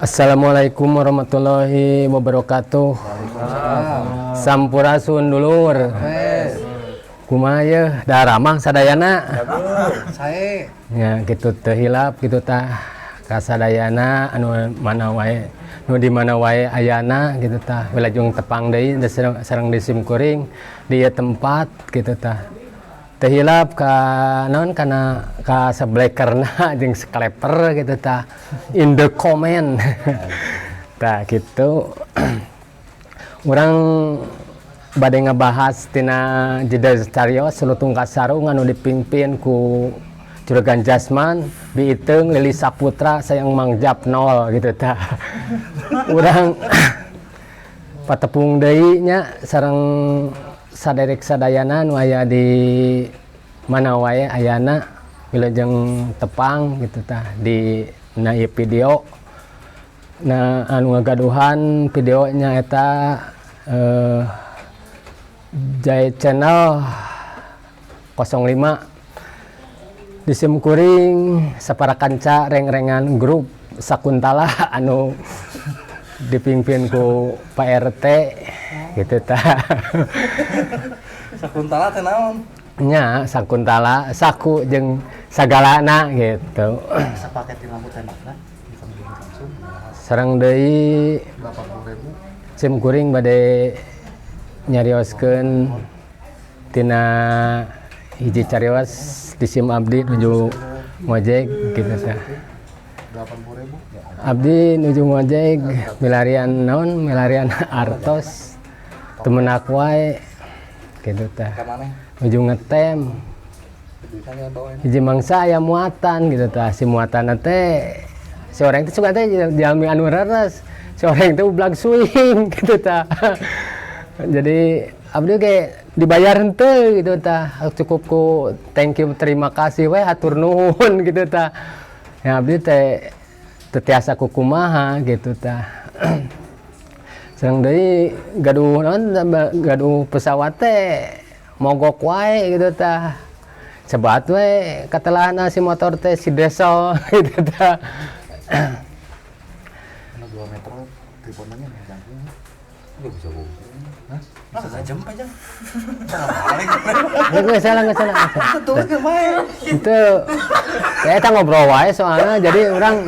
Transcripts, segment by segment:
Assalamualaikum warahmatullahi wabarakatuh. Sampurasun, dulur. Kumaha yeuh, daramang sadayana? Sae. Ya gitu, teu hilap gitu tah kasadayana anu mana wae, nu di mana wae ayana gitu tah. Wilujeng tepang deui sareng di sim kuring di ieu tempat gitu tah. Teu hilap ka naon, kana ka sablekerna jeung skleper gitu tah, in the comment tah gitu. Urang bade ngebahas tina jeda carios Lutung Kasarung anu dipimpin ku Juragan Jasman, Biiteung, Lili Saputra, sayang Mang Japnol gitu tah. Urang patepung deui nya sareng saderek sadayana nu aya di mana wae ayana. Wilujeng tepang gitu tah di na ieu video. Nah, anu ngagaduhan videonya eta Jai Channel 05, di sim kuring sapara kanca rengrengan grup Sakuntala anu dipimpin ku Pak RT gitu tah. Sakuntala teh naon? Nya Sakuntala, saku jeung sagalana gitu. Bisa pakai di lampu tembakna, bisa beli langsung. Sareng deui 80.000. sim kuring bade nyarioskeun tina hiji carios di sim abdi nuju ngojek gitu tah. 80.000. Abdi nuju ngojek milarian naon, milarian artos temenak wae gitu tah. Ka mana? Nuju ngetem. Duitnya bawa ini. Hiji mangsa aya muatan gitu tah. Si muatan teh, si orang itu suka teh jalmi anu reres, si orang itu blag swing gitu tah. Jadi abdi kayak dibayar henteu gitu tah, cukup ku thank you, terima kasih we, hatur nuhun gitu tah. Ya abdi teh teu tiasa kukumaha gitu tah. Sareng deui gaduh naon, gaduh pesawat teh mogok wae gitu tah. Sebat we katelahna si motor teh, si diesel gitu tah. Anu 2 meter tripodannya nih jangkung. Nggak bisa bohong. Hah? Bisa jam aja. Nggak salah, nggak salah, nggak salah. Tuh ke bae. Itu ya eta ngobrol wae, soalnya jadi orang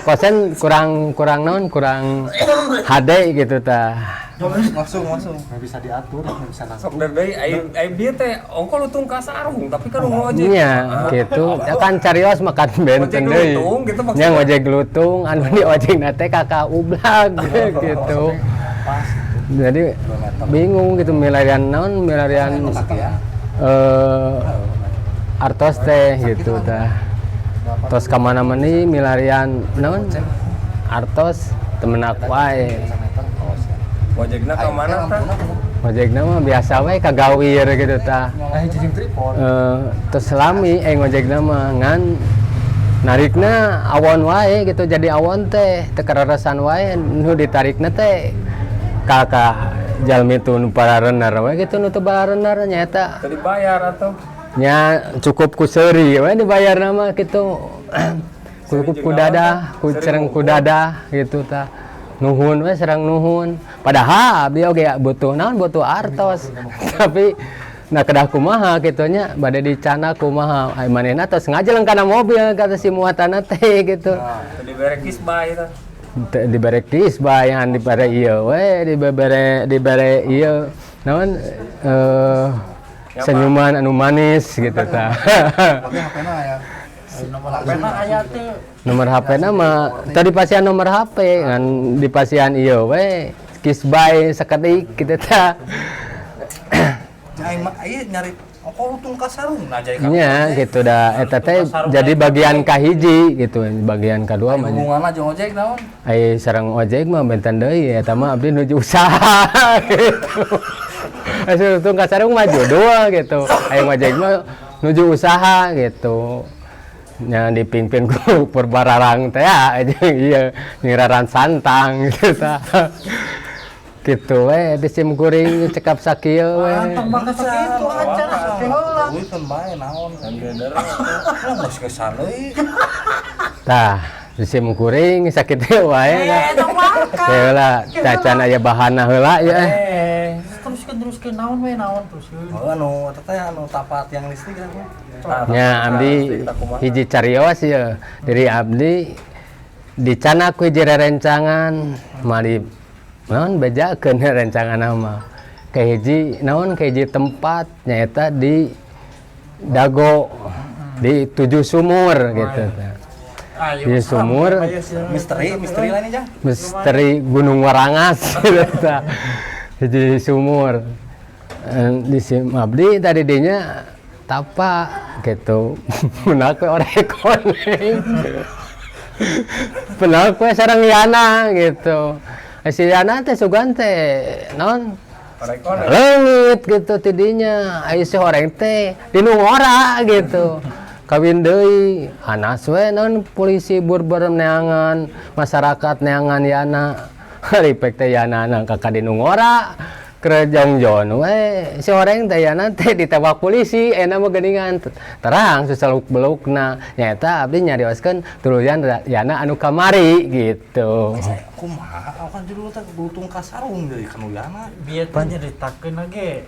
kosen kurang kurang naon, kurang HD gitu tah. Langsung langsung. Nggak bisa diatur, nggak bisa langsung. Sok dari ai ai bieu teh ongko lutung kasarung, tapi kan ngojek. Iya, gitu. Ya kan carios makan benten Ojek deui. lutung gitu maksudnya. Nya ngojek lutung, anu di ojek teh kakak ublag gitu. Pas. Jadi bingung gitu milarian naon, milarian Ya. Artos teh gitu tah. Tos ka mana meni milarian naon, artos temenak wae. Meter. Oh, siap. Ojekna ka mana tah? Ngojekna mah biasa wae ka Gawir gitu tah. Eh, jijing tripod. Terus lami ngojekna mah ngan narikna awon wae gitu. Jadi awon teh teu kararesan wae, nu ditarikna teh kakak jalmi tu nu pararenar wae gitu, nu teu bararenar nyaeta. Teu dibayar atau? Nya cukup ku seuri we dibayar nama gitu, cukup ku dadah, ku cereng ku dadah gitu tah. Nuhun we, serang nuhun, padahal abdi oge butuh naon, butuh artos, tapi nah kedah kumaha kitu nya, bade dicana kumaha ai manehna tos ngajeleng kana mobil kata si muatanna teh gitu. Teu dibere kisbay tah. Teu dibere kisbay, yang dibere ieu we, dibere dibere ieu naon, senyuman anu manis gitu tah. Tapi HP-na ya. Nomor HP-na aya teu? Nomor HP na mah tadi pasian nomor HP, ngan di pasian ieu we, kisbay sakedik gitu tah. Aing mah ieu nyari ongko lutung kasarung nah jadi Nya gitu dah, eta teh jadi bagian kahiji gitu, bagian kedua mah hubunganna jeung ojek naon? Ai sareng ojek mah benten deui, eta mah abdi nuju usaha gitu. Ai lutung kasarung mah judul gitu. Ai ojek mah nuju usaha gitu. Nya dipimpin ku Purbararang teh ya, jeung ieu Nyiraran Santang gitu tah. Gitu we di sim kuring cekap sakieu we. Anteng banget sakitu acan heula. Duit kan bae naon kan. Bener. Lah geus geus deui. Tah. Sim kuring sakitu wae lah. Eh, tong waka. Heula cacan aya bahana heula ya. Eh, Teruskeun teruskeun naon we naon teruskeun. Oh, anu eta teh anu tapat yang listrik kan. Nya abdi hiji carios ya. Dari abdi dicanak ku hiji rerencangan mari naon bejakeun rencangan mah. Ke hiji naon ke hiji tempat nyaeta di Dago di tujuh sumur gitu. Ayo. Di sumur Misteri, misteri lah ini, Jang. Misteri Gunung Warangas gitu tah. Hiji sumur. Di sim abdi tadi dinya tapa gitu menak we orek koneng penak we sareng Yana gitu. Si Yana teh sugan teh naon leungit gitu tidinya, aya si horeng teh dinu ngora gitu, kawin deui hanas we naon polisi burber neangan masyarakat neangan Yana ripek teh Yana nang kakak dinu ngora kerejong we si horeng teh Yana teh ditewak polisi enak mah geuningan terang susah belukna nyaeta abdi nyarioskeun tuluyan Yana anu kamari gitu. Kumaha kan judul teh lutung kasarung jadi kanu Yana. Biar teh nyeritakeun lagi.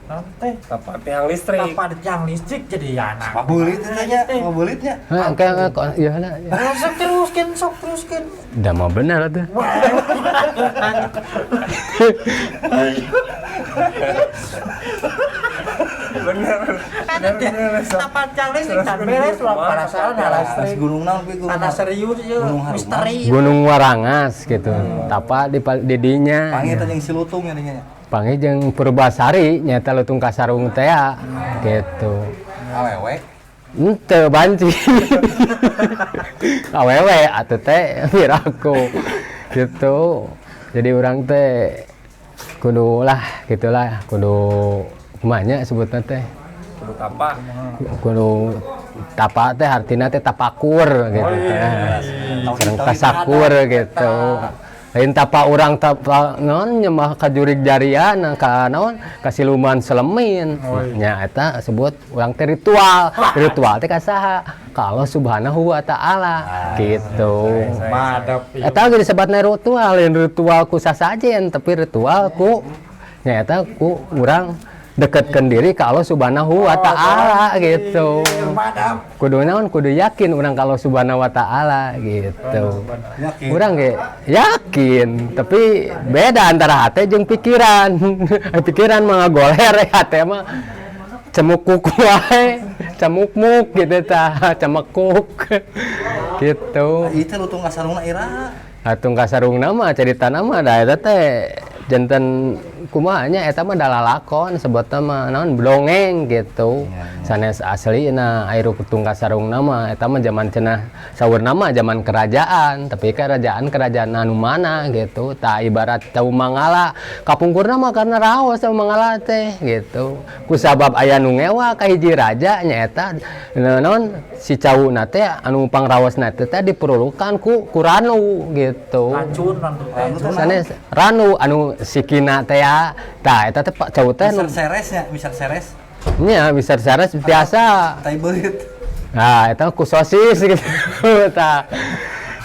Naon teh? Tapak tiang listrik. Tapa tiang listrik jadi Yana. Pabelit teh nya, pabeulitnya. Heh, kayak kok iya lah ya. Sok teruskeun, sok teruskeun. Udah mau bener tuh. Bener. Bener bener. Sok. Tapa tiang listrik dan beres lah penasaran Terus listrik. gunung naon kuwi gunung. Tanah serius ieu Gunung Haruman. misteri. Gunung Warangas gitu. Tapa di didinya. Panggil teh jeung si lutung ya dinya. Panggil jeung Purbasari nyata lutung kasarung teh gitu. Awewe. Ente banci. Awewe atuh teh piraku gitu. Jadi orang teh kudu lah gitulah kudu kumanya sebutna teh Kudu tapak. Kudu tapa teh artinya teh tapakur gitu teh. Sareng tasakur gitu. Lain tapa urang tapa naon nyembah ka jurig jarian ka naon ka siluman selemin. Nya eta sebut urang teh ritual. Ritual teh ka saha? Ka Allah Subhanahu wa taala gitu. Madep. Eta ge disebatna ritual, lain ritual ku sasajen tapi ritual ku nyaeta ku urang deketkeun diri ka Allah Subhanahu wa taala gitu. Madep. Kudu naon kudu yakin urang ka Allah Subhanahu wa taala gitu. Yakin. Urang ge yakin, tapi beda antara hate jeung pikiran. Pikiran mah ngagoler, hate mah cemukuk wae, cemukmuk gitu tah, cemekuk gitu. Ieu teh lutung kasarungna iraha. Atung kasarungna mah carita mah da eta teh janten kumaha nya eta mah da lalakon sebutna mah naon dongeng gitu. Sanes aslina aya lutung kasarungna mah eta mah zaman cenah saurna mah zaman kerajaan, tapi kerajaan-kerajaan anu mana gitu. Tah ibarat Cau Mangala kapungkurna mah karena raos Cau Mangala teh gitu. Kusabab aya nu ngewa ka hiji raja nyaeta naon si cauna teh anu pangraosna teh teh diperlukan ku ranu gitu. Racun ranu teh. Sanes ranu anu sikina teh ya. Tah eta teh Pak cau teh Misal seresnya, misal seres. Nya bisa seres biasa. Tai beurit. Nah, eta ku sosis gitu. Tah.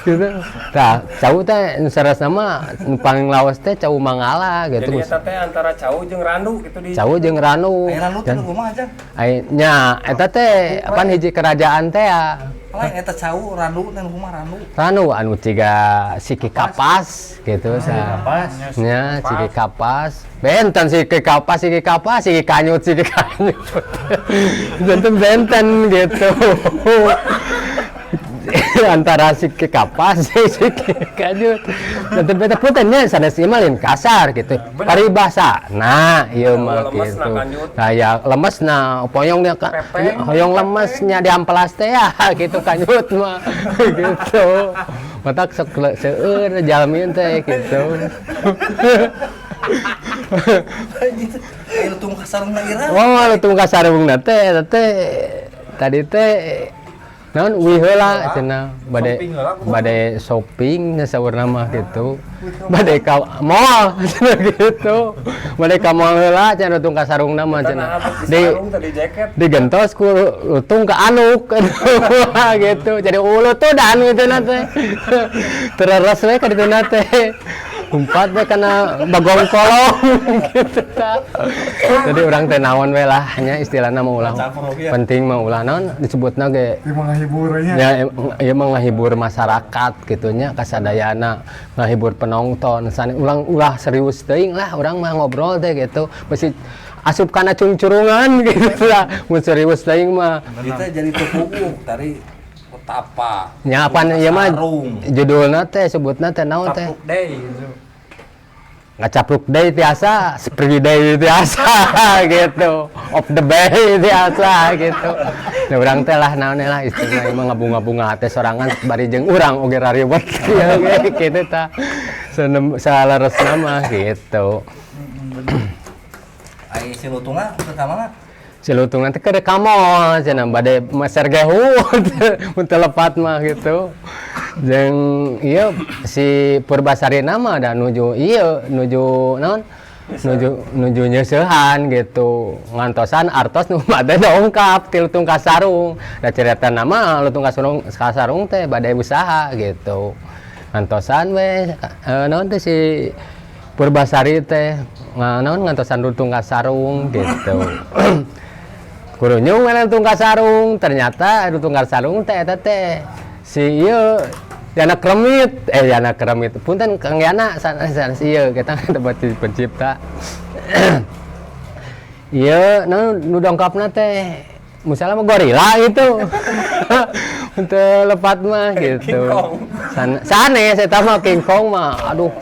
Gitu. Tah, cau teh nu seres nama nu paling lawas teh cau Mangala gitu. Jadi eta teh antara cau jeung randu gitu di. Cau jeung ranu. Aya ranu teh Dan- nu kumaha Jang? Ai nya eta teh apan hiji kerajaan teh ya. Lain eta cau randu teh nu kumaha randu. Ranu anu ciga siki kapas gitu sa. Kapas. Nya siki kapas. Benten siki kapas, siki kapas, siki kanyut, siki kanyut. Benten benten gitu. Antara siki kapas, siki kanyut. Benten benten punten nya sanes ieu mah lain kasar gitu. Paribasa. Nah, ieu mah Lemes na gitu. kanyut. Nah, ya lemes na poyong dia ka, hoyong lemesnya diampelas teh ya gitu kanyut mah gitu. Matak sok seueur jalmi teh gitu. Aya lutung kasarungna iraha. Wah, lutung kasarungna teh eta teh tadi teh Naon uih heula cenah bade Shopping heula, kumaha? Bade shopping nya saurna mah gitu. Bade ka mall cenah gitu. Bade ka mall heula cenah lutung ka sarungna mah cenah. Di Di sarung tadi jaket. Digentos ku lutung ke anuk gitu. Jadi ulutudan gitu na teh. Tereres we ka ditu na teh. Umpat we kana bagong kolong gitu tah. Jadi urang teh naon we lah nya, istilahna mah ulah Campur oge ya. Penting mah ulah naon disebutna ge. Ieu mah ngahibur nya. Ya, ieu mah ngahibur masyarakat gitu nya, kasadayana ngahibur penonton. Sane ulang ulah serius teuing lah urang mah ngobrol teh gitu, mesti asup kana cungcurungan gitu lah mun serius teuing mah. Kita jadi tepuk dari petapa. Nya apan ieu mah Sarung. Judulna teh, sebutna teh naon teh? Capruk deui gitu. Ngacapruk deui tiasa, spree deui tiasa gitu, of the bay tiasa gitu. Nah, urang teh lah naon lah istilahna mah ngabunga-bunga teh sorangan bari jeung urang oge rariwet ya ge gitu tah. Saleresna mah gitu. Ai si lutungna ke ka mana? Si lutung nanti ke ka mall cenah, bade meser gehu mun teu lepat mah gitu. Jeung ieu si Purbasari mah da nuju ieu, nuju naon, nuju nuju nyeuseuhan gitu, ngantosan artos nu bade dongkap ti lutung kasarung. Da cerita nama lutung kasarung kasarung teh bade usaha gitu. Ngantosan we naon teh si Purbasari teh naon ngantosan lutung kasarung gitu. Kurunyung mana lutung kasarung, ternyata lutung kasarung teh eta teh si ieu Yana Kermit, eh Yana Kermit, punten Kang Yana, sanes sanes ieu kita tempat pencipta. Ieu naon nu dongkapna teh misalnya mah gorila gitu. Untuk lepat mah gitu. King Kong. Sanes eta mah King Kong mah, aduh,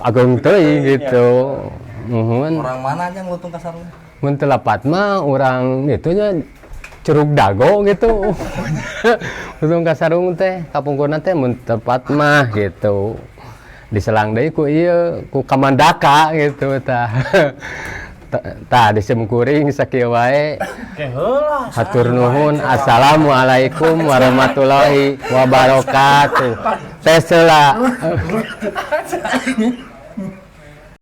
ageung teuing gitu. Nuhun. Orang mana aja lutung kasarung? Mun teu lepat mah urang itu nya Curug Dago gitu. Lutung kasarung teh kapungkurna teh mun tepat mah gitu. Diselang deui ku ieu, ku Kamandaka gitu tah. Tah disimkuring sakieu wae. Ke heula. Hatur nuhun. Assalamualaikum warahmatullahi wabarakatuh. Tes heula.